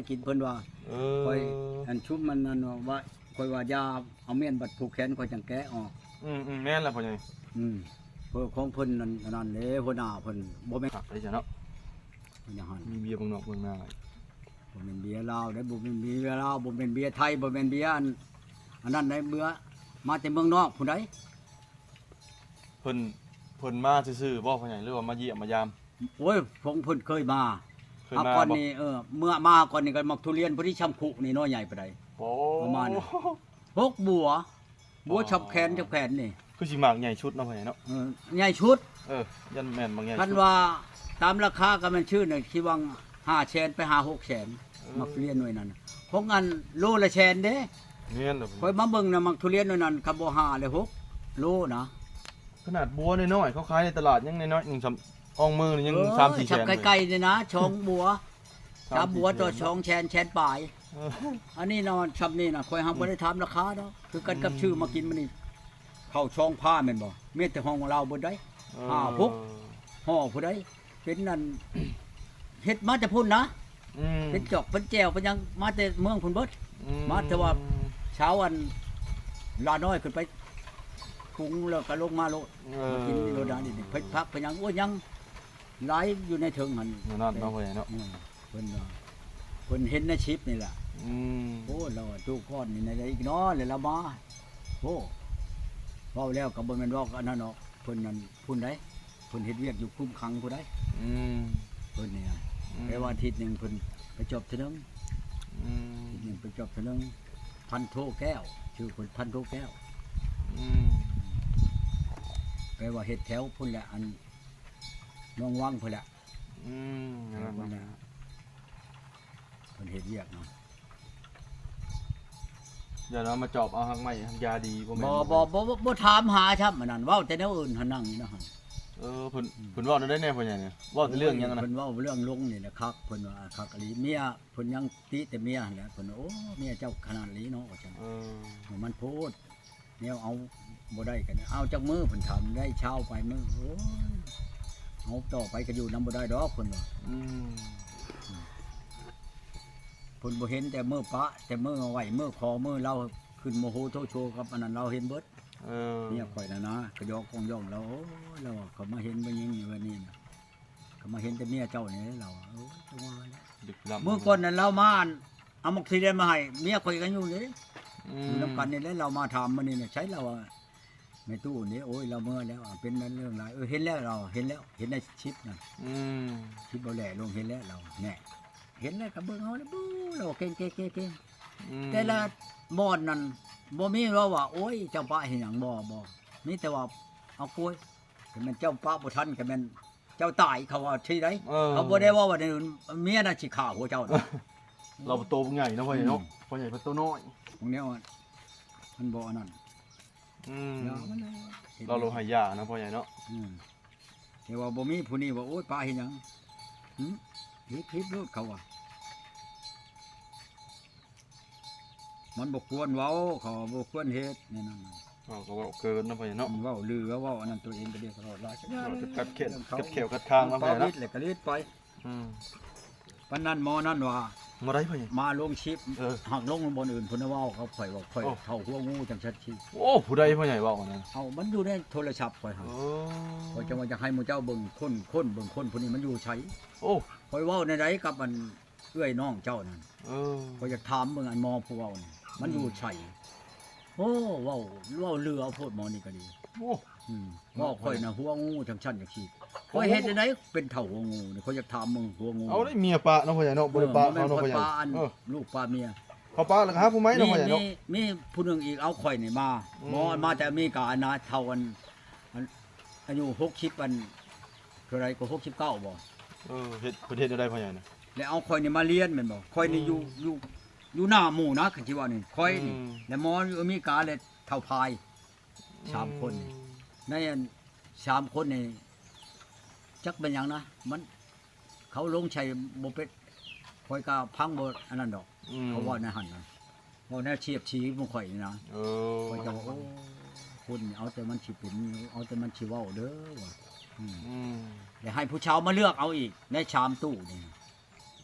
ກິນເພິ່ນວ່າ ເອີ ຂ້ອຍ ອັນຊຸມມັນນັ້ນວ່າ ຂ້ອຍວ່າຢ່າເອົາມ້ຽນບັດຜູກແຂນ ຂ້ອຍຈັ່ງແກະອອກ. ອືມໆ ແມ່ນລະພໍ່ໃຫຍ່. ອືມ ເພາະຂອງເພິ່ນນັ້ນ ອັນນັ້ນເດ້ ຫົວໜ້າເພິ່ນບໍ່ແມ່ນ ຄັກເດ້ຊະເນາະ ເພິ່ນວ່າຫັ້ນ ມີເບຍເມືອງນອກເມືອງນາ. ບໍ່ແມ່ນເບຍລາວເດ້ ບໍ່ແມ່ນເບຍລາວ ບໍ່ແມ່ນເບຍໄທ ບໍ່ແມ່ນເບຍອັນ ອັນນັ້ນໄດ໋ ເບຍມາແຕ່ເມືອງນອກພຸ້ນໃດ໋. ເພິ່ນ ເພິ່ນມາຊື່ໆບໍ່ພໍ່ໃຫຍ່ ຫຼືວ່າມາຢ້ຽມມາຢາມ? ໂອ້ຍ ຂອງເພິ່ນເຄີຍມາ ເຄີຍມາ ມາກ່ອນນີ້ ເອີ ເມື່ອມາກ່ອນນີ້ກໍໝາກທຸລຽນພໍດີຊ່ຳຄຸນີ້ ໜໍ່ໃຫຍ່ປານໃດ. ໂອ້ ປະມານນັ້ນ ຫົກບົວ ບົວ ອໍ ຊ່ຳແຂນ ຊ່ຳແຂນນີ້ ຄືຊິໝາກໃຫຍ່ສຸດເນາະພໍ່ໃຫຍ່ເນາະ. ເອີ ໃຫຍ່ສຸດ ເອີ ຢ້ານແມ່ນໝາກໃຫຍ່ສຸດ. ຄັນວ່າຕາມລາຄາກໍແມ່ນຊື້ໃນທີ່ຫວ່າງຫ້າແສນໄປຫາຫົກແສນ ເອີ ໝາກທຸລຽນໜ່ວຍນັ້ນ ຂອງອັນໂລລະແສນເດ້. ແມ່ນແລ້ວ ຂ້ອຍມາເບິ່ງນະ ໝາກທຸລຽນໜ່ວຍນັ້ນ ຄັນບໍ່ຫ້າແລ້ວຫົກໂລນະ. ຂະໜາດບົວນ້ອຍໆ ເຂົາຂາຍໃນຕະຫຼາດຍັງນ້ອຍໆ ຍັງຊ່ຳອ່ອງມືນີ້ຍັງ ເອີ ສາມສີ່ແສນ ຊ່ຳໄກ່ໆນີ້ນະ ສອງບົວ ສາມບົວຕໍ່ສອງແສນ ແສນປາຍ. ເອີ ອັນນີ້ນະ ຊ່ຳນີ້ນະ ຂ້ອຍຫາ ອືມ ບໍ່ໄດ້ຖາມລາຄາດອກ ຄືກັນກັບ ອືມ ຊື້ມາກິນມື້ນີ້ ເຂົ້າຊອງພາແມ່ນບໍ່ ມີແຕ່ຫ້ອງລາວເບິດໃດ໋. ເອີ ຫ້າ ຫົກຫໍ່ຜູ້ໃດ ເປັນອັນ ເຮັດມາແຕ່ພຸ້ນນະ. ອືມ ເປັນຈອກເປັນແຈ່ວເປັນຫຍັງມາແຕ່ເມືອງພຸ້ນເບິດ. ອືມ ມາແຕ່ວ່າຊາວອັນລານ້ອຍຂຶ້ນໄປປຸງແລ້ວກໍລົງມາໂລດ. ເອີ ມາກິນໂລດນະ ນີ້ເຜັດຜັກເຜັດຫຍັງ ໂອ້ຍ ຍັງຫຼາຍຢູ່ໃນເທິງຫັ້ນ. ແນວນັ້ນເນາະ ເອີ ພໍ່ໃຫຍ່ເນາະ. ອືມ ເພິ່ນວ່າ ເພິ່ນເຫັນໃນຄລິບນີ້ແຫຼະ. ອືມ ໂອ້ ລາວວ່າຕູ້ກ້ອນນີ້ແນວໃດອີກເນາະ ແລ້ວລາວມາ. ໂອ້ ເວົ້າແລ້ວກໍບໍ່ແມ່ນເວົ້າອັນນັ້ນດອກ ເພິ່ນນັ້ນພຸ້ນໃດ໋ ເພິ່ນເຮັດວຽກຢູ່ຄຸມຂັງຜູ້ໃດ໋. ອືມ ເພິ່ນນີ້ນະ ອືມ ແປວ່າອາທິດໜຶ່ງເພິ່ນໄປຈອບເທື່ອໜຶ່ງ. ອືມ ອາທິດໜຶ່ງໄປຈອບເທື່ອໜຶ່ງ. ພັນໂທແກ້ວ ຊື່ເພິ່ນພັນໂທແກ້ວ. ອືມ ແປວ່າເຮັດແຖວພຸ້ນແຫຼະ ອັນໜອງວັງພຸ້ນແຫຼະ. ອືມ ແຖວພຸ້ນແຫຼະ ເພິ່ນເຮັດວຽກເນາະ. ຢ່ານຳມາຈອບເອົາຮັກໄມ້ຮັກຢາດີບໍ່ແມ່ນ ບໍ່ ບໍ່ ບໍ່ ບໍ່ ບໍ່ຖາມຫາຊ້ຳ ອັນນັ້ນເວົ້າແຕ່ແນວອື່ນຫັ້ນ ນັ່ງຢູ່ນະຫັ້ນ. ເອີ ເພິ່ນ ອືມ ເພິ່ນເວົ້າແນວໃດແດ່ພໍ່ໃຫຍ່ນີ້ ເວົ້າແຕ່ເລື່ອງຫຍັງນະ? ໂອ້ຍ ເພິ່ນເວົ້າເລື່ອງລົງນີ້ແຫຼະ ຄັກ ເພິ່ນວ່າຄັກອີ່ຫຼີ. ເມຍເພິ່ນຍັງຕິແຕ່ເມຍຫັ້ນແຫຼະ ເພິ່ນວ່າ ໂອ້ ເມຍເຈົ້າຂະໜາດອີ່ຫຼີເນາະ ວ່າຊັ້ນ. ເອີ ມັນໂພດ ແນວເອົາບໍ່ໄດ້ກໍເອົາຈັກມື້ ເພິ່ນຖາມ ໄດ້ຊາວປາຍມື້. ໂອ້ຍ ເອົາຕໍ່ໄປກໍຢູ່ນຳບໍ່ໄດ້ດອກ ເພິ່ນວ່າ. ອືມ ເພິ່ນບໍ່ເຫັນແຕ່ມື້ປະ ແຕ່ມື້ໄຫວ້ ມື້ຂໍ ມື້ລາວຂຶ້ນໂມໂຫໂທໂຊກັບອັນນັ້ນ ລາວເຫັນເບິດ. ເອີ ເມຍຂ້ອຍນະນະ ກະຢອກກອງຢອງລາວ. ໂອ້ຍ ລາວວ່າ ເຂົາມາເຫັນຜູ້ຍິງຢູ່ເຮືອນນີ້ນະ ເຂົາມາເຫັນແຕ່ເມຍເຈົ້ານີ້ ລາວວ່າ. ໂອ້ຍ ຈັ່ງວ່າແຫຼະ ດຶກດຳ ມື້ກ່ອນນັ້ນລາວມາ ອັນ ເອົາໝາກທຸລຽນມາໃຫ້ ເມຍຂ້ອຍກໍຢູ່ນີ້ ອືມ ຢູ່ນຳກັນນີ້ແຫຼະ. ລາວມາຖາມມື້ນີ້ນະ ໃສ ລາວວ່າ ແມ່ຕູ້ນີ້. ໂອ້ຍ ລາວເມືອແລ້ວ ເປັນນັ້ນເລື່ອງຫຼາຍ. ເອີ ເຫັນແລ້ວ ລາວເຫັນແລ້ວ ເຫັນໃນຄລິບນະ. ອືມ ຄລິບເອົາແຫຼະລົງ ເຫັນແລ້ວ ລາວແນ່ ເຫັນແລ້ວກໍເບິ່ງເອົາແລ້ວ ບູ້ ລາວເກັ່ງໆໆໆ. ອືມ ແຕ່ລະບ່ອນນັ້ນບໍ່ມີເວົ້າວ່າ ໂອ້ຍ ເຈົ້າປະເຮັດຫຍັງ ບໍ່ ບໍ່ ມີແຕ່ວ່າ ເອົາໂກຍ ກໍແມ່ນເຈົ້າປະບໍ່ທັນ ກໍແມ່ນ ເຈົ້າຕາຍ ເຂົາວ່າຊີ້ໃດ. ເອີ ເຂົາບໍ່ໄດ້ເວົ້າວ່າເມຍນະຊິຂ້າຫົວເຈົ້ານະ. ລາວໂຕບັກໃຫຍ່ເນາະ ພໍ່ໃຫຍ່ເນາະ. ອືມ ພໍ່ໃຫຍ່ເພິ່ນໂຕນ້ອຍ ບາງແນວມັນບໍ່ອັນນັ້ນ. ອືມ ລາວ ລາວໂລດໃຫ້ຢາເນາະ ພໍ່ໃຫຍ່ເນາະ. ອືມ ແຕ່ວ່າບໍ່ມີຜູ້ນີ້ວ່າ ໂອ້ຍ ປະເຮັດຫຍັງ ຫຶ ຜິດ ຜິດໂລດ ເຂົາວ່າ. ມັນບໍ່ຄວນເວົ້າ ເຂົາວ່າບໍ່ຄວນເຮັດແນວນັ້ນນະ. ເວົ້າກໍເວົ້າເກີນເນາະ ພໍ່ໃຫຍ່ເນາະ. ເວົ້າລື ເວົ້າອັນນັ້ນ ຕົວເອງກໍເດ ເວົ້າຫຼາຍ ເວົ້າແຕ່ກັດແຄນ ກັດແຂ້ວກັດຄາງເນາະ ພໍ່ໃຫຍ່ເນາະ. ແລ້ວກໍລີດໄປ. ອືມ ປານນັ້ນໝໍນັ້ນວ່າ ໝໍໃດ ພໍ່ໃຫຍ່? ມາລົງຄລິບ ເອີ ຫາກລົງບ່ອນອື່ນ ເພິ່ນເວົ້າກັບຂ້ອຍວ່າ ຂ້ອຍ ໂອ້ ເຖົ້າຫົວງູ ຈັ່ງຊັ້ນຊີ້. ໂອ້ ຜູ້ໃດ ພໍ່ໃຫຍ່ ເວົ້າອັນນັ້ນ? ເອົ້າ ມັນຢູ່ໃນໂທລະສັບຂ້ອຍຫັ້ນ. ໂອ້ ຂ້ອຍຈັ່ງວ່າຢາກໃຫ້ໝູ່ເຈົ້າເບິ່ງ ຄົ້ນ ຄົ້ນເບິ່ງ ຄົນຜູ້ນີ້ມັນຢູ່ໃສ. ໂອ້ ຂ້ອຍເວົ້າແນວໃດກັບອັນ ເອື້ອຍນ້ອງເຈົ້ານັ້ນ. ເອີ ຂ້ອຍຢາກຖາມເບິ່ງ ອັນໝໍຜູ້ເວົ້ານີ້ ມັນ ອືມ ຢູ່ໃສ? ໂອ້ ເວົ້າ ເວົ້າເຫຼືອໂພດ ໝໍນີ້ກໍດີ. ໂອ້ ອືມ ເວົ້າຂ້ອຍນະ ຫົວງູຈັ່ງຊັ້ນຈັ່ງຊີ້. ໂອ້ ຂ້ອຍເຮັດຈັ່ງໃດເປັນເຖົ້າຫົວງູນີ້? ຂ້ອຍຢາກຖາມເບິ່ງ ຫົວງູ. ເອົາໄດ້ເມຍປະເນາະ ພໍ່ໃຫຍ່ເນາະ. ເອີ ບໍ່ໄດ້ປະເຂົາເນາະ ພໍ່ໃຫຍ່. ເອີ ລູກປະເມຍ ເຂົາປະແລ້ວກໍຫາຜູ້ໃໝ່ເນາະ ພໍ່ໃຫຍ່ເນາະ. ມີ ມີ ມີຜູ້ໜຶ່ງອີກ ເອົາຂ້ອຍນີ້ມາ. ອືມ ໝໍມາແຕ່ອາເມລິການະ ເຖົ້າອັນ ອັນ ອາຍຸຫົກສິບ ອັນ ເທົ່າໃດກໍ ຫົກສິບເກົ້າ ບໍ່? ເອີ ເຮັດ ເພິ່ນເຮັດແນວໃດ ພໍ່ໃຫຍ່ນະ? ແລ້ວເອົາຂ້ອຍນີ້ມາລຽນແມ່ນບໍ່? ຂ້ອຍນີ້ ອືມ ຢູ່ ຢູ່ ຢູ່ໜ້າໝູ່ນະ ຄັນຊິເວົ້ານີ້ ຂ້ອຍນີ້ ອືມ ແລ້ວໝໍຢູ່ອາເມລິກາ ແລ້ວເຖົ້າພາຍ ສາມຄົນນີ້. ອືມ ໃນອັນ ສາມຄົນນີ້ ຈັກແມ່ນຫຍັງນະ ມັນ ເຂົາລົງໃສ່ບໍ່ເປັນ ຂ້ອຍກໍຟັງບໍ່ອັນນັ້ນດອກ. ອືມ ເຂົາເວົ້າແນວຫັ້ນນະ ເວົ້າແນວສຽດສີໝູ່ຂ້ອຍນີ້ນະ. ເອີ ຂ້ອຍກໍວ່າ ໂອ້ ຄົນນີ້ເອົາແຕ່ມັນຊິເປັນ ເອົາແຕ່ມັນຊິເວົ້າເດີວ່າ. ອືມ ອືມ ແລ້ວໃຫ້ຜູ້ຊາວມາເລືອກເອົາອີກ ໃນສາມຕູ້ນີ້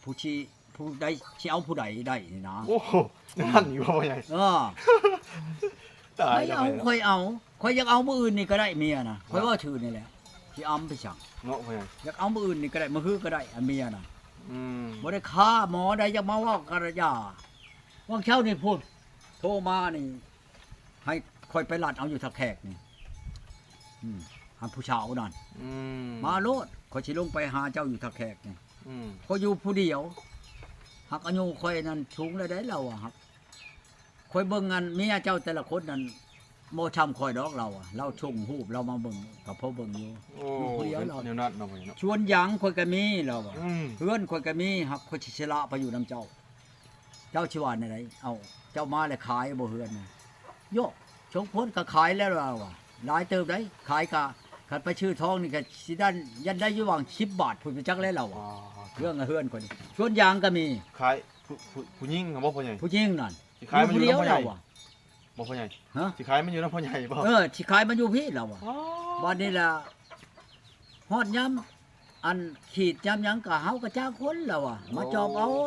ຜູ້ຊິ ຜູ້ໃດ ຊິເອົາຜູ້ໃດໄດ້ນີ້ນະ. ໂອ້ໂຫ ນັ້ນຢູ່ບໍ່ໃຫຍ່? ເອີ ຕາຍແລ້ວ ຂ້ອຍເອົາ ຂ້ອຍເອົາ ຂ້ອຍຢາກເອົາມື້ອື່ນນີ້ກໍໄດ້ເມຍນະ. ຂ້ອຍເວົ້າຊື່ນີ້ແຫຼະ ຊິອຳໄປສັງເນາະ ພໍ່ໃຫຍ່? ຢາກເອົາມື້ອື່ນນີ້ກໍໄດ້ ມື້ຮືກໍໄດ້ ອັນເມຍນະ. ອືມ ບໍ່ໄດ້ຄ້າໝໍໃດ ຢາກມາເວົ້າກັນລະຢ່າ. ຫວ່າງເຊົ້ານີ້ພຸ້ນ ໂທມານີ້ ໃຫ້ຂ້ອຍໄປລັດເອົາຢູ່ທ່າແຂກນີ້. ອືມ ອັນຜູ້ສາວນັ້ນ ອືມ ມາໂລດ ຂ້ອຍຊິລົງໄປຫາເຈົ້າຢູ່ທ່າແຂກນີ້. ອືມ ຂ້ອຍຢູ່ຜູ້ດຽວ ຫາກອາຍຸຂ້ອຍນັ້ນສູງແລ້ວໃດ ລາວວ່າ. ຫາກຂ້ອຍເບິ່ງອັນເມຍເຈົ້າແຕ່ລະຄົນນັ້ນ ບໍ່ຊ່ຳຂ້ອຍດອກ ລາວວ່າ. ລາວສົ່ງຮູບລາວມາເບິ່ງ ກໍພໍເບິ່ງຢູ່. ໂອ້ ຢູ່ຜູ້ດຽວ ລາວ ແນວນັ້ນເນາະ ພໍ່ໃຫຍ່ເນາະ. ສວນຢາງຂ້ອຍກໍມີ ລາວວ່າ. ອືມ ເຮືອນຂ້ອຍກໍມີ ຫາກຂ້ອຍຊິສະຫຼະໄປຢູ່ນຳເຈົ້າ. ເຈົ້າຊິວ່າແນວໃດ? ເອົ້າ ເຈົ້າມາແລ້ວຂາຍບໍ່ເຮືອນ? ໂຍະ ສົມຄວນກໍຂາຍແລ້ວລາວວ່າ ຫຼາຍເຕີບໃດ໋. ຂາຍກະ ຄັນໄປຊື້ທອງນີ້ກະຊິໄດ້ ຍັງໄດ້ຢູ່ຫວ່າງສິບບາດພຸ້ນໄປຈັກແລ້ວລາວວ່າ. ອໍ ເລື່ອງເຮືອນຂ້ອຍນີ້ ສວນຢາງກໍມີ. ຂາຍ ຜູ້ ຜູ້ ຜູ້ຍິງຫັ້ນບໍ່ ພໍ່ໃຫຍ່? ຜູ້ຍິງນັ້ນ ຊິຂາຍມາຢູ່ນຳພໍ່ໃຫຍ່ ຢູ່ຜູ້ດຽວລາວວ່າ. ບໍ່ ພໍ່ໃຫຍ່? ຮະ? ຊິຂາຍມາຢູ່ນຳພໍ່ໃຫຍ່ບໍ່? ເອີ ຊິຂາຍມາຢູ່ພີ້ລາວວ່າ. ອໍ ບາດນີ້ລະ ຮອດຍາມອັນຂີດຍາມຫຍັງກະເຮົາກະຈ້າງຄົນລາວວ່າ ມາຈອບເອົາ. ໂອ້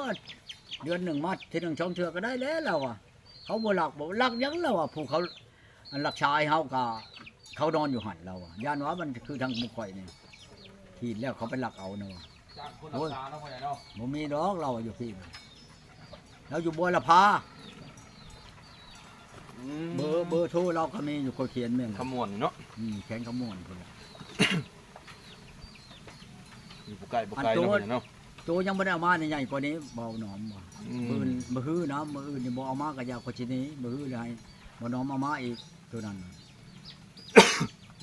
ເດືອນໜຶ່ງມາເທື່ອໜຶ່ງສອງເທື່ອກະໄດ້ແລ້ວລາວວ່າ. ເຂົາບໍ່ລັກ ບໍ່ລັກຫຍັງລາວວ່າ. ຜູ້ເຂົາອັນລັກຊາຍເຮົາກະ ເຂົານອນຢູ່ຫັ້ນລາວວ່າ. ຢ້ານວ່າມັນຄືທາງໝູ່ຂ້ອຍນີ້ ຂີດແລ້ວເຂົາໄປລັກເອົານະວ່າ. ຈ້າງຄົນລັກຊາເນາະ ໂອ້ຍ ພໍ່ໃຫຍ່ເນາະ. ບໍ່ມີດອກລາວຢູ່ພີ້ນະ ລາວຢູ່ບົວລະພາ. ອືມ ເບີ ເບີໂທລາວກໍມີຢູ່ ຂ້ອຍຂຽນແມ່ນ ຄຳມ່ວນນີ້ເນາະ. ອືມ ແຂວງຄຳມ່ວນພຸ້ນແຫຼະ ຢູ່ບໍ່ໄກບໍ່ໄກເນາະ ພໍ່ໃຫຍ່ເນາະ. ໂຕຍັງບໍ່ໄດ້ເອົາມານີ້ ໃຫຍ່ກວ່ານີ້ ເບົາໜອມວ່າ. ອືມ ມື້ອື່ນ ມື້ຮືນະ ມື້ອື່ນນີ້ບໍ່ເອົາມາກໍຢ່າ ຂ້ອຍຊິໜີ. ມື້ຮືແລ້ວໃຫ້ເບົາໜອມເອົາມາອີກ ໂຕນັ້ນ.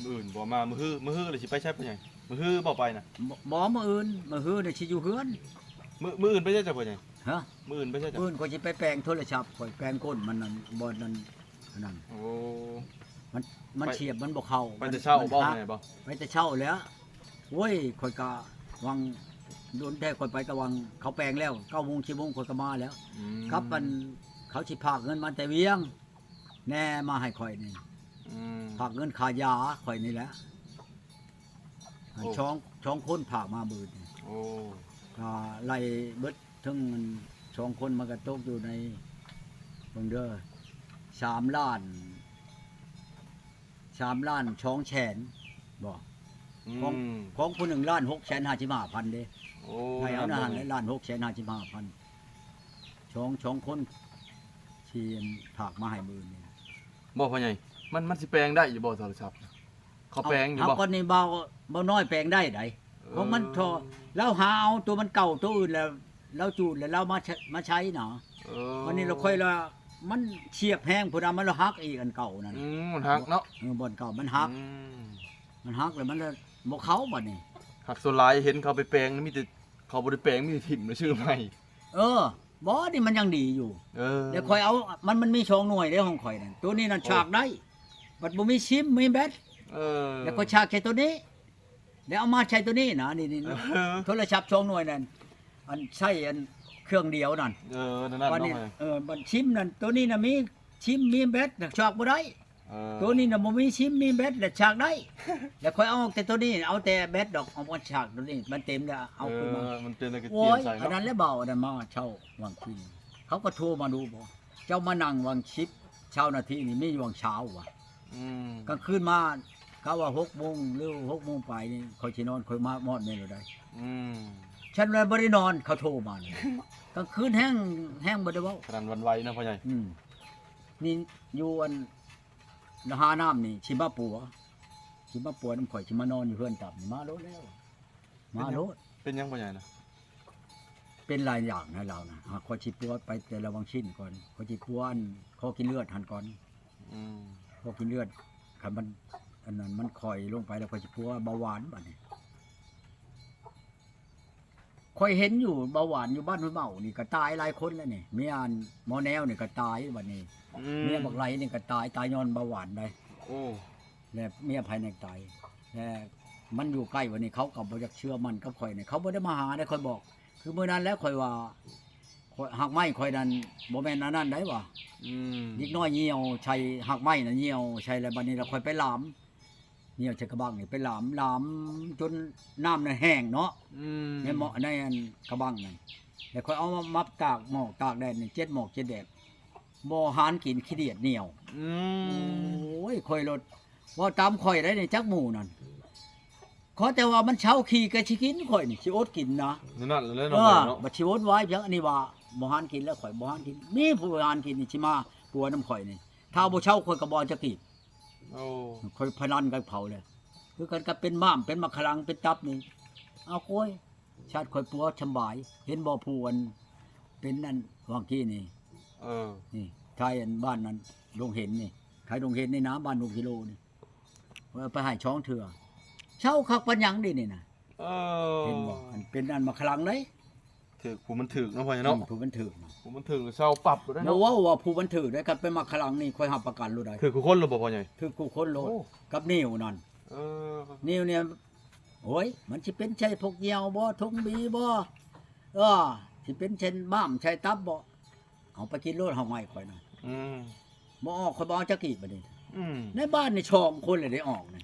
ມື້ອື່ນບໍ່ມາ ມື້ຮື ມື້ຮືລະຊິໄປໃສ ພໍ່ໃຫຍ່? ມື້ຮືບໍ່ໄປນະ? ບໍ່ ບໍ່ ມື້ອື່ນ ມື້ຮືນະຊິຢູ່ເຮືອນ. ມື້ ມື້ອື່ນໄປໃສ ພໍ່ໃຫຍ່? ຮະ? ມື້ອື່ນໄປໃສ? ມື້ອື່ນຂ້ອຍຊິໄປແປງໂທລະສັບ ຂ້ອຍແປງກົ້ນມັນນັ້ນ ບ່ອນນັ້ນ ອັນນັ້ນ. ໂອ້ ມັນ ມັນ ໄປ ສຽບມັນບໍ່ເຂົ້າ. ໄປແຕ່ເຊົ້າບໍ່? ມັນ ມັນຫັກ ໄປແຕ່ເຊົ້າແລ້ວ. ໂອ້ຍ ຂ້ອຍກະຫວ່າງດົນແທ້ ຂ້ອຍໄປກະຫວ່າງເຂົາແປງແລ້ວ ເກົ້າໂມງ ສິບໂມງ ຂ້ອຍກະມາແລ້ວ. ອືມ ກັບອັນ ເຂົາຊິພາກເງິນມາແຕ່ວຽງ ແນ່ມາໃຫ້ຂ້ອຍນີ້. ອືມ ພາກເງິນຄ່າຢາຂ້ອຍນີ້ແຫຼະ. ອັນ ໂອ້ ສອງ ສອງຄົນພາກມາມື້ນີ້. ໂອ້ ກະໄລ່ເບິດເຖິງອັນສອງຄົນ ມັນກະຕົກຢູ່ໃນ ເບິ່ງເດີ ສາມລ້ານ ສາມລ້ານສອງແສນບໍ່? ອືມ ຂອງ ຂອງຜູ້ໜຶ່ງລ້ານຫົກແສນຫ້າສິບຫ້າພັນເດ້. ໂອ້ ໃຫ້ເອົານະຫັ້ນແຫຼະ ລ້ານຫົກແສນຫ້າສິບຫ້າພັນ ສອງ ສອງຄົນທີ່ພາກມາໃຫ້ມື້ນີ້. ບໍ່ ພໍ່ໃຫຍ່ ມັນ ມັນຊິແປງໄດ້ຢູ່ບໍ່ໂທລະສັບ? ເຂົາແປງຢູ່ບໍ່? ເອົາ ເອົາກ່ອນນີ້ ເບົາ ເບົານ້ອຍແປງໄດ້ໃດ. ເອີ ຂອງມັນທໍ່ ລາວຫາເອົາຕົວມັນເກົ່າ ຕົວອື່ນແລ້ວ ລາວຈູດແລ້ວລາວມາ ມາໃຊ້ນະ. ເອີ ບາດນີ້ລະຂ້ອຍລະ ມັນສຽບແຮງພຸ້ນນະ ມັນລະຫັກອີກ ອັນເກົ່ານັ້ນ. ອືມ ມັນຫັກເນາະ. ເອີ ບ່ອນເກົ່າມັນຫັກ. ອືມ ມັນຫັກແລ້ວມັນລະບໍ່ເຂົ້າບາດນີ້. ຫາກສ່ວນຫຼາຍເຫັນເຂົາໄປແປງ ມີແຕ່ ເຂົາບໍ່ໄດ້ແປງ ມີແຕ່ຖິ້ມແລ້ວຊື້ໃໝ່. ເອີ ບໍ່ ນີ້ມັນຍັງດີຢູ່. ເອີ ແລ້ວຂ້ອຍເອົາ ມັນ ມັນມີສອງໜ່ວຍເດ້ຂອງຂ້ອຍນັ້ນ. ໂຕນີ້ນັ້ນ ໂອ້ ສາກໄດ້ ບັດບໍ່ມີຊິມ ມີແບັດ. ເອີ ແລ້ວຂ້ອຍສາກໃສ່ໂຕນີ້ ແລ້ວເອົາມາໃສ່ໂຕນີ້ນະ ນີ້ ນີ້ ເອີ ໂທລະສັບສອງໜ່ວຍນັ້ນ ອັນໃຊ້ອັນເຄື່ອງດຽວນັ້ນ. ເອີ ນັ້ນ ບາດນີ້ ເນາະ ເອີ ບັດຊິມນັ້ນ ໂຕນີ້ນະມີຊິມ ມີແບັດ ສາກບໍ່ໄດ້. ເອີ ໂຕນີ້ນະບໍ່ມີຊິມ ມີແບັດ ແລ້ວສາກໄດ້. ແລ້ວຂ້ອຍເອົາອອກແຕ່ໂຕນີ້ ເອົາແຕ່ແບັດດອກ ເອົາມາສາກໂຕນີ້ ມັນເຕັມແລ້ວເອົາຂຶ້ນມາ. ເອີ ມັນເຕັມແລ້ວກໍປ່ຽນໃສ່ເນາະ. ອັນນັ້ນແຫຼະ ເບົາ ອັນນັ້ນມາເຊົ່າຫວ່າງຄືນ ເຂົາກໍໂທມາດູບໍ ເຈົ້າມານັ່ງຫວ່າງສິບຊາວນາທີນີ້ ມີຫວ່າງຊາວວ່າ. ອືມ ກາງຄືນມາ ກະວ່າຫົກໂມງ ຫຼືຫົກໂມງປາຍນີ້ ຂ້ອຍຊິນອນ ຂ້ອຍມາມອດແມ່ນແລ້ວໃດ. ອືມ ຊັ້ນແລ້ວບໍ່ໄດ້ນອນ ເຂົາໂທມານີ້ ກາງຄືນແຮງ ແຮງບໍ່ໄດ້ເວົ້າ. ຂະໜາດວັ່ນໄວເນາະ ພໍ່ໃຫຍ່. ອືມ ນີ້ຢູ່ອັນ ລະຫານ້ຳນີ້ ຊິມາປົວ ຊິມາປົວນຳຂ້ອຍ ຊິມານອນຢູ່ເຮືອນຕ່ຳນີ້ ມາໂລດແລ້ວ ມາໂລດ. ເປັນຫຍັງ ເປັນຫຍັງພໍ່ໃຫຍ່ນະ? ເປັນຫຼາຍຢ່າງນະລາວນະ. ຫາກຂ້ອຍຊິປົວໄປແຕ່ລະວັງຊິນກ່ອນ ຂ້ອຍຊິປົວອັນ ຂໍກິນເລືອດຫັ້ນກ່ອນ. ອືມ ຂໍກິນເລືອດ ຄັນມັນ ອັນນັ້ນມັນຄ່ອຍລົງໄປແລ້ວ ຂ້ອຍຊິປົວເບົາຫວານບາດນີ້. ຂ້ອຍເຫັນຢູ່ເບົາຫວານຢູ່ບ້ານຫ້ວຍເມົານີ້ກໍຕາຍຫຼາຍຄົນແລ້ວນີ້. ເມຍອັນໝໍແນວນີ້ກໍຕາຍບາດນີ້. ອືມ ເມຍບັກໄຫຼນີ້ກໍຕາຍ ຕາຍຍ້ອນເບົາຫວານໃດ. ໂອ້ ແລະເມຍໃຜແນ່ຕາຍ ແລະມັນຢູ່ໃກ້ບາດນີ້ ເຂົາກໍບໍ່ຢາກເຊື່ອໝັ້ນກັບຂ້ອຍນີ້. ເຂົາບໍ່ໄດ້ມາຫາໃດ ຂ້ອຍບອກ ຄືມື້ນັ້ນແຫຼະ ຂ້ອຍວ່າ ຂ້ອຍ ຮາກໄມ້ຂ້ອຍນັ້ນບໍ່ແມ່ນອັນນັ້ນໃດວ່າ. ອືມ ເດັກນ້ອຍຍ່ຽວໃສ່ຮາກໄມ້ນະ ຍ່ຽວໃສ່ ແລ້ວບາດນີ້ລະຂ້ອຍໄປຫຼາມ ຍ່ຽວໃສ່ກະບັງນີ້ ໄປຫຼາມ ຫຼາມຈົນນ້ຳນັ້ນແຫ້ງເນາະ. ອືມ ໃນເໝາະ ໃນອັນກະບັງນັ້ນ ແລ້ວຂ້ອຍເອົາມາ ມາຕາກໝອກຕາກແດດນີ້ ເຈັດໝອກເຈັດແດດ ບໍ່ຫານກິນ ຂີ້ດຽດໜຽວ. ອືມ ໂອ້ຍ ຂ້ອຍໂລດ ເວົ້າຕາມຂ້ອຍໄດ໋ນີ້ ຈັກໝູ່ນັ້ນ ຂໍແຕ່ວ່າມັນເຊົາຂີ້ກໍຊິກິນ ຂ້ອຍນີ້ຊິອົດກິນນະ ນັ້ນແຫຼະເນາະ ເອີ ເນາະ ບັດຊິວົນວາຍພຽງອັນນີ້ວ່າບໍ່ຫານກິນແລ້ວ ຂ້ອຍບໍ່ຫານກິນ. ມີຜູ້ຫານກິນນີ້ຊິມາປົວນຳຂ້ອຍນີ້ ຖ້າບໍ່ເຊົາຂ້ອຍກໍບໍ່ເອົາຈັກກີບ. ໂອ້ ຂ້ອຍພະນັນກັບເຂົາແລ້ວ ຄືກັນກັບເປັນມ້າມ ເປັນໝາກຂະລັງ ເປັນຕັບນີ້ ເອົາໂກຍ ຊາດຂ້ອຍປົວສຳບາຍ. ເຫັນບໍ່ຜູ້ອັນເປັນອັນຫວ່າງກີ້ນີ້ ເອີ ນີ້ ໄທອັນບ້ານນັ້ນ ດົງເຫັນນີ້ ໄທດົງເຫັນນີ້ນະ ບ້ານຫົກກິໂລນີ້ ຂ້ອຍເອົາໄປໃຫ້ສອງເທື່ອ ເຊົາຄັກປານຫຍັງເດນີ້ນະ. ເອີ ເຫັນບໍ່ ອັນເປັນອັນໝາກຂະລັງເດ້ ຖືກ ຜູ້ມັນຖືກເນາະ ພໍ່ໃຫຍ່ເນາະ ອືມ ຜູ້ມັນຖືກນະ ຜູ້ມັນຖືກເຊົາປັບໂລດເດ້ ບໍ່ເວົ້າວ່າຜູ້ມັນຖືກເດ້ ຄັນເປັນໝາກຂະລັງນີ້ຂ້ອຍຮັບປະກັນໂລດໄດ໋. ຖືກຄູ່ຄົນໂລດບໍ່ ພໍ່ໃຫຍ່? ຖືກຄູ່ຄົນໂລດ ໂອ້ ກັບໜີວນັ້ນ. ເອີ ໜີວນີ້ ໂອ້ຍ ມັນຊິເປັນໃສ່ພວກຍ່ຽວບໍ່ ທົ່ງບີບໍ່ ເອີ ຊິເປັນເຊັ່ນມ້າມໃສ່ຕັບບໍ່ ເອົາໄປກິນໂລດ ເຮົາໃຫ້ຂ້ອຍນະ ອືມ ບໍ່ອອກ ຂ້ອຍບໍ່ເອົາຈັກກີບ. ບັດນີ້ ອືມ ໃນບ້ານນີ້ສອງຄົນແຫຼະໄດ້ອອກນີ້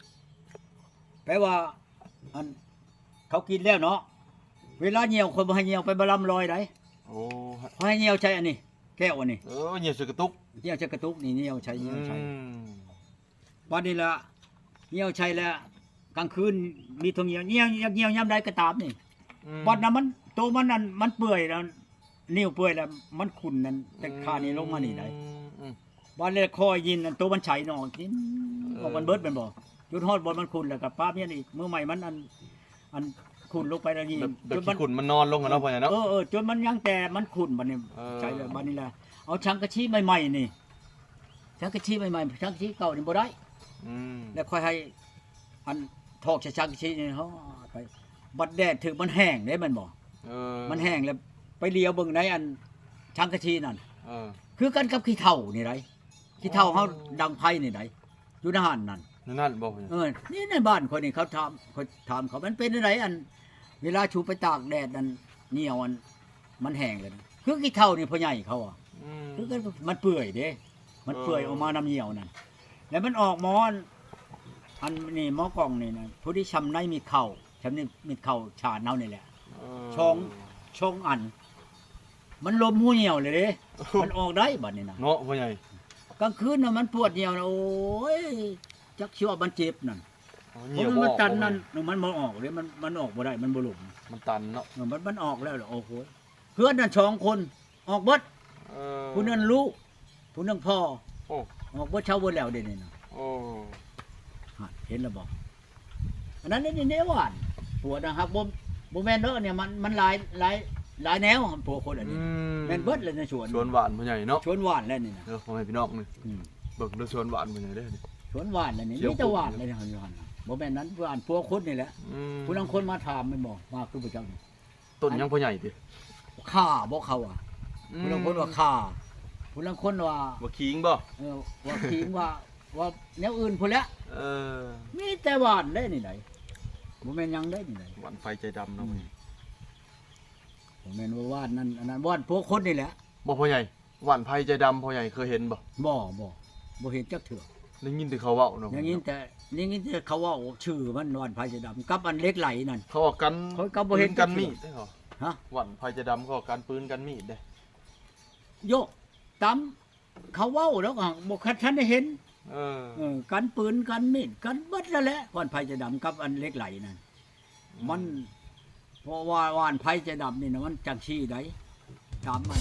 ແປວ່າ ອັນ ເຂົາກິນແລ້ວເນາະ ເວລາຍ່ຽວ ຂ້ອຍບໍ່ໃຫ້ຍ່ຽວໄປບະລຳລອຍໃດ໋. ໂອ້ ຂ້ອຍໃຫ້ຍ່ຽວໃສ່ອັນນີ້ ແກ້ວອັນນີ້ ເອີ ຍ່ຽວໃສ່ກະຕຸກ ຍ່ຽວໃສ່ກະຕຸກນີ້ ຍ່ຽວໃສ່ ຍ່ຽວໃສ່ ອືມ ບັດນີ້ລະ ຍ່ຽວໃສ່ແລ້ວ ກາງຄືນມີທົ່ງຍ່ຽວ ຍ່ຽວ ຢາກຍ່ຽວຍາມໃດກໍຕາມນີ້ ອືມ ບັດນັ້ນມັນ ໂຕມັນນັ້ນ ມັນເປື່ອຍແລ້ວ ນິ້ວເປື່ອຍແລ້ວ ມັນຂຸ່ນນັ້ນ ແຕ່ຂານີ້ລົງມານີ້ໄດ໋. ອືມ ອືມ ບັດແລ້ວຄອຍຍິນ ອັນໂຕມັນໃສເນາະ ກິນ ເອີ ອອກມັນເບິດແມ່ນບໍ່? ຈົນຮອດບ່ອນມັນຂຸ່ນແລ້ວກໍປະມ້ຽນອີກ ມື້ໃໝ່ມັນ ອັນ ອັນຂຸ່ນລົງໄປແລ້ວຍິນ ແບບ ແບບ ຈົນມັນ ຂີ້ຂຸ່ນມັນນອນລົງຫັ້ນເນາະ ພໍ່ໃຫຍ່ເນາະ ເອີ ເອີ ຈົນມັນຍັງແຕ່ມັນຂຸ່ນ. ບັດນີ້ ເອີ ໃສ່ແລ້ວ ບັດນີ້ລະ ເອົາສັງກະສີໃໝ່ໆນີ້ ສັງກະສີໃໝ່ໆ ສັງກະສີເກົ່ານີ້ບໍ່ໄດ້. ອືມ ແລ້ວຂ້ອຍໃຫ້ ອັນ ຖອກໃສ່ສັງກະສີນີ້ ຮອດໄປ ບັດແດດຖືກມັນແຫ້ງເດ້ແມ່ນບໍ່? ເອີ ມັນແຫ້ງແລ້ວ ໄປຫຼຽວເບິ່ງໃນອັນສັງກະສີນັ້ນ ເອີ ຄືກັນກັບຂີ້ເຖົ້ານີ້ໃດ໋ ຂີ້ເຖົ້າເຮົາ ອໍ ດັງໄຟນີ້ໃດ໋ ຢູ່ໃນຫັ້ນນັ້ນ. ໃນນັ້ນບໍ່? ເອີ ນີ້ໃນບ້ານຂ້ອຍນີ້ ເຂົາຖາມ ຂ້ອຍຖາມເຂົາ ມັນເປັນຈັ່ງໃດ ອັນ ເວລາຊູໄປຕາກແດດນັ້ນ ໜຽວ ອັນ ມັນແຫ້ງແລ້ວນະ ຄືຂີ້ເຖົ້ານີ້ ພໍ່ໃຫຍ່ເຂົາວ່າ ອືມ ຄືກັນ ມັນເປື່ອຍເດ້ ມັນເປື່ອຍ ເອີ ອອກມານຳໜຽວນັ້ນ ແລ້ວມັນອອກໝໍ ອັນ ອັນນີ້ໝໍກ້ອງນີ້ນະ ພໍດີຊ່ຳໃນມີດເຂົ້າ ຊ່ຳນີ້ມີດເຂົ້າສານເຮົານີ້ແຫຼະ ເອີ ສອງ ສອງອັນ ມັນລົມຮູໜຽວເລີຍເດ້ ມັນອອກໄດ້ບັດນີ້ນະ ເນາະ ພໍ່ໃຫຍ່. ກາງຄືນນະ ມັນປວດໜຽວນະ ໂອ້ຍ ຈັກຊິວ່າມັນເຈັບນັ້ນ ອໍ ເອີ ມັນຕັນນັ້ນ ມັນບໍ່ອອກເດ້ ມັນ ມັນອອກບໍ່ໄດ້ ມັນບໍ່ລົງ ມັນຕັນເນາະ ເອີ ມັນ ມັນອອກແລ້ວ ໂອ້ໂຫ ເຮືອນນັ້ນສອງຄົນອອກເບິດ ເອີ ຜູ້ໜຶ່ງລູກ ຜູ້ໜຶ່ງພໍ່ ໂອ້ ອອກເບິດເຊົາເບິດແລ້ວເດນີ້ນະ ໂອ້ ຫັ້ນ ເຫັນແລ້ວບໍ່? ອັນນັ້ນນີ້ແນວຫວານ ຜົວນະ ຫາກບໍ່ ບໍ່ແມ່ນເດີ ອັນນີ້ມັນ ມັນຫຼາຍ ຫຼາຍ ຫຼາຍແນວ ຜົວຄົນອັນນີ້ ອືມ ແມ່ນເບິດແຫຼະໃນສວນ ສວນຫວານພໍ່ໃຫຍ່ເນາະ ສວນຫວານແຫຼະນີ້ນະ ເອີ ພໍ່ແມ່ພີ່ນ້ອງນີ້ ອືມ ເບິ່ງເດີ ສວນຫວານພໍ່ໃຫຍ່ເດ້ນີ້ ສວນຫວານແຫຼະນີ້ ມີແຕ່ຫວານເລີຍຢູ່ຫັ້ນນະ ບໍ່ແມ່ນນັ້ນ ຫວານຜົວຄົນນີ້ແຫຼະ ອືມ ຜູ້ລາງຄົນມາຖາມແມ່ນບໍ່ ວ່າຄືບໍ່ຈັກ ຕົ້ນຫຍັງພໍ່ໃຫຍ່ຕິ? ຂ່າບໍ່ເຂົາວ່າ ອືມ ຜູ້ລາງຄົນວ່າຂ່າ ຜູ້ລາງຄົນວ່າ ວ່າຂີງບໍ່? ເອີ ວ່າຂີງ ວ່າ ວ່າແນວອື່ນພຸ້ນແຫຼະ ເອີ ມີແຕ່ຫວານເດ້ນີ້ໃດ ບໍ່ແມ່ນຫຍັງເດ້ນີ້ໃດ ຫວານໄຟໃຈດຳເນາະ ອືມ ບໍ່ແມ່ນວ່າຫວານນັ້ນ ອັນນັ້ນຫວານພວກຄົນນີ້ແຫຼະ ບໍ່ພໍ່ໃຫຍ່? ຫວານໄຟໃຈດຳ ພໍ່ໃຫຍ່ເຄີຍເຫັນບໍ່? ບໍ່ ບໍ່ ບໍ່ເຫັນຈັກເທື່ອ ໄດ້ຍິນແຕ່ເຂົາເວົ້າເນາະ ໄດ້ຍິນແຕ່ ໄດ້ຍິນແຕ່ເຂົາເວົ້າຊື່ມັນ ຫວານໄຟໃຈດຳ ກັບອັນເຫຼັກໄຫຼນັ້ນ ເຂົາວ່າກັນ ຂ້ອຍກໍບໍ່ເຫັນຈັກເທື່ອ ປືນກັນມີດເດ້ ຮະ? ຫວານໄຟໃຈດຳ ເຂົາວ່າກັນປືນກັນມີດເດ້ ໂຢ ຕາມເຂົາເວົ້າແລ້ວກໍບໍ່ ຄັນ ທັນໄດ້ເຫັນ ເອີ ເອີ ກັນປືນກັນມີດ ກັນເບິດແລ້ວແຫຼະ ຫວານໄຟໃຈດຳກັບອັນເຫຼັກໄຫຼນັ້ນ ອືມ ມັນ ເພາະວ່າຫວານໄຟໃຈດຳນີ້ນະ ມັນຈັ່ງຊີ້ໃດ໋ ຕາມມັນ